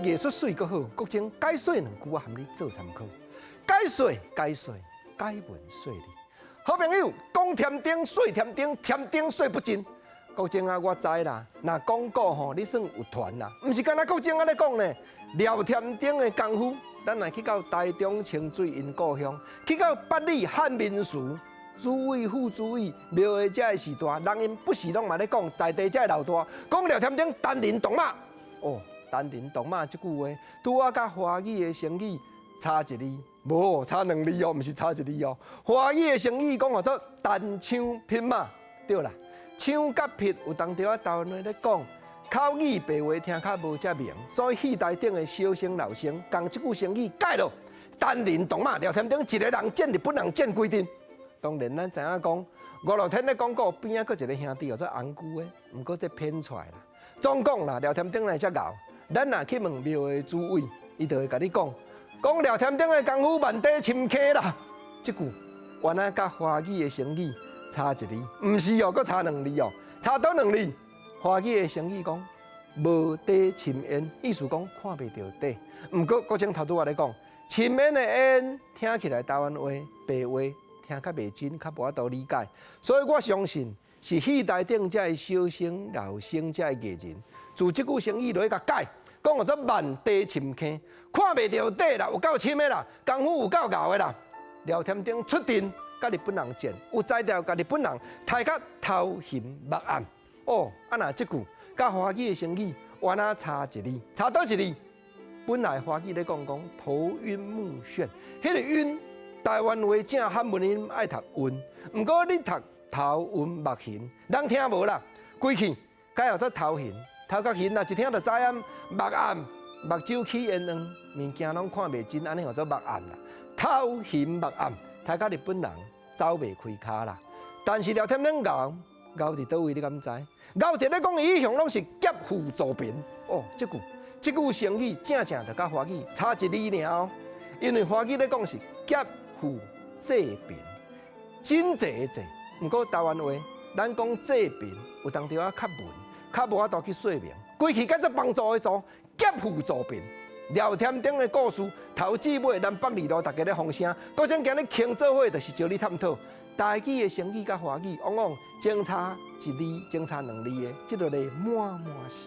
藝術媠閣好，國政解說兩句，我含你做參考。解說解說解文說理，好朋友講添丁說添丁，添丁說不盡。國政啊，我知啦，若講古吼，你算有傳啦，毋是干焦國政按呢講呢。廖添丁的功夫，咱來去到台中清水𪜶故鄉，去到八里漢民祠。主委、副主委廟的這个時代，人𪜶不時攏嘛咧講，在地這个老大講廖添丁單人獨馬。哦，單人獨馬這句話，拄仔佮華語的成語差一字，無差兩字哦，毋是差一字哦。華語的成語講號做單槍匹馬，對啦，槍佮匹有當時仔台灣話咧講，口語白話聽較無遮明，所以戲台頂的小生老生共這句成語改落單人獨馬，廖添丁一个人戰日本人戰規陣。當然，咱知影講五樂天咧講古邊仔閣一个兄弟叫做紅龜的，毋過這編出來啦。總講啦，廖添丁來遮𠢕，咱若去問廟的主委，伊就會共你講，講廖添丁的功夫萬底深坑啦。這句原來佮華語的成語差一字，毋是哦，閣差兩字哦，差佗兩字。華語的成語講無底深淵，意思講看袂著底。毋過國政頭拄仔咧講，深淵的淵聽起來台灣話白話，聽較袂真，較無法度理解，所以我相信是戲台頂這个小生、老生這个藝人，自這句成語落去共改，講號做萬底深坑，看袂著底啦，有夠深的啦，功夫有夠𠢕的啦。廖添丁出陣，佮日本人戰，有才調共日本人刣甲頭昏目暗。哦，啊若這句佮華語的成語，原來差一字，差佗一字？本來華語咧講講頭暈目眩，彼個暈。台灣話正漢文音愛讀暈，毋過你讀頭暈目眩，人聽無啦。規氣改號做頭眩，頭殼眩啦，一聽就知影目暗，目睭起煙黃，物件攏看袂真，按呢號做目暗啦。頭眩目暗，刣甲日本人走袂開跤啦。但是廖添丁𠢕𠢕佇佗位，你敢知？𠢕佇咧講伊一向攏是劫富助貧。哦，這句成語正正就佮華語差一字爾哦，因為華語咧講是劫富濟貧，真濟的濟。毋過台灣話，咱講濟貧有當時仔較文，較無法度去說明。規氣改做幫助的助，劫富助貧。廖添丁的故事，頭至尾南北二路大家咧風聲，國政今日傾做伙，就是招你探討台語的成語佮華語，往往相差一字，相差兩字的，這個咧滿滿是。